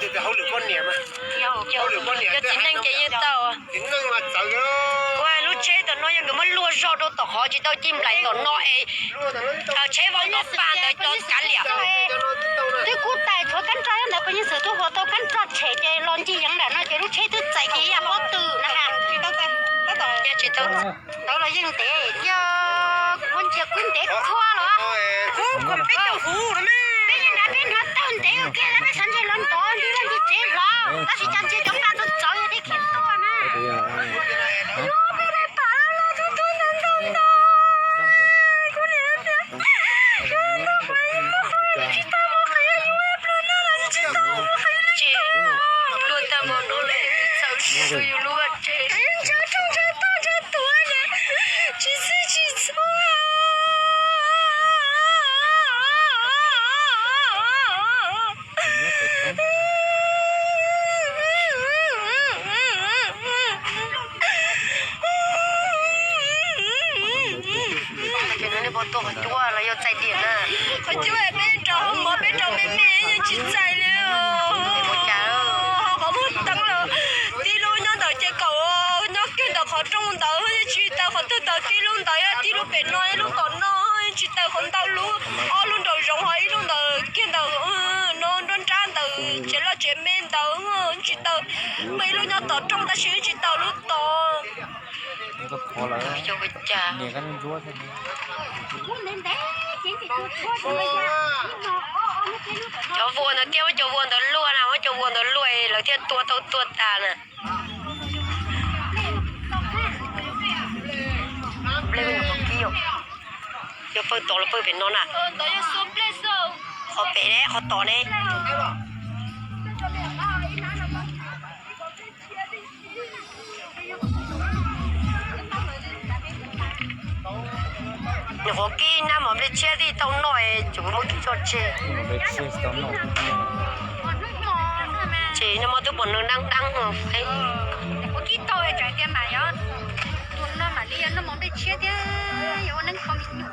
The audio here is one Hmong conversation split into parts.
Cov txiv neej ces yeej tau. Ua lub tsheb tom no yog nkawd muab luaj zog rau tom qhov tsis tau ci nplaim tom no es tsheb vau nrov pa ntawd rau kav liam. Twb kub tais tshuav kab nroj ntawd, pog Yeej Xwm twb hu tau kab nroj tshem ces los ncig yeev nram no ces lub tsheb twb txais ces yam pob tw na has. Tsis tau ntawd los yeej ntev thiab, kuv ntsia kuv ntev qhuav los. Peb yeej nrad peb hnov tawg ntev kiag, peb sawv ntsug los ntov nti vaj nti tsev hlo, tab sis cas ntsia cov npaj txawv txawv yog tej khiav tuaj na. Peb pom los tus tub ntawd ntog ntog, kuv niam tias yus ntog qhov yus ntog qhov tsis tau mus qhov yus ib pluag no los tsis tau mus qhov yus tsis tau. Luaj tag npaum no lawm txawv siab rau yus lub vaj tsev. Ntshaw rooj ntshaw tog ntshaw tuav na, tsis txhij tsis txhua. Ces nej puas tuaj qhov cub los yog txais diam na? Qhov cub peb rau hauv mov peb rau me me yeej tsis txais li. Qhov muag teeb los tib lub nyob ntawm ces kaum, nyob kiag ntawm qhov rooj ntawd yeej tsis tau, qhov twg tau tib lub ntawd, tib lub pem no, ib lub tom no, yeej tsis tau qhov ntau lub, ob lub nraum zoov ho ib lub ntawd kiag ntawm no nruab nrab ntawm tsev loj tsev me ntawd tsis tau. Muaj ib lub nyob tom rooj tab sis yeej tsis tau lub tod. Cov vuas ntawd thiaj muab cov vuas ntawd luaj na, muab cov vuas ntawd luaj lawv thiaj tua tau tuag tas na. Nplej mus tau kib, yog pawg tod los pawg pem no na. Qhov pem ne, qhov tod ne. Nyuam qhuav kib nab mov nplej tshiab tij tau noj es tseem muab kib tso tseg. Ces noj mov twb pom nws dab dab. Kib tau tsam tias mam, tus no mam li noj mov nplej tshiab thiab yuav ua neeb kho me nyuam.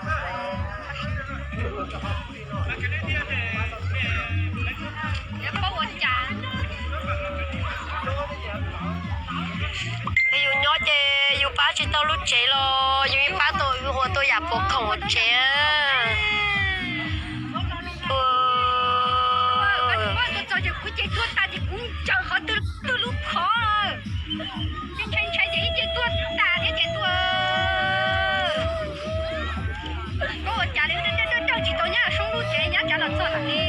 Yus nyob ces yus pab tsis tau lub tsev los yus yeej pab tau, yus ua tau yam puas khoom ua tsev. Kuv ces tuag tas ces kuv ncaws qhov twg twg lub qhov. Ntshai ntshai ces ib ce tuag tas thiab ces tuag. Koj ua cas li, dawj dawj tsis tau nyab soob lub tsev nyab tsav los txog mam li.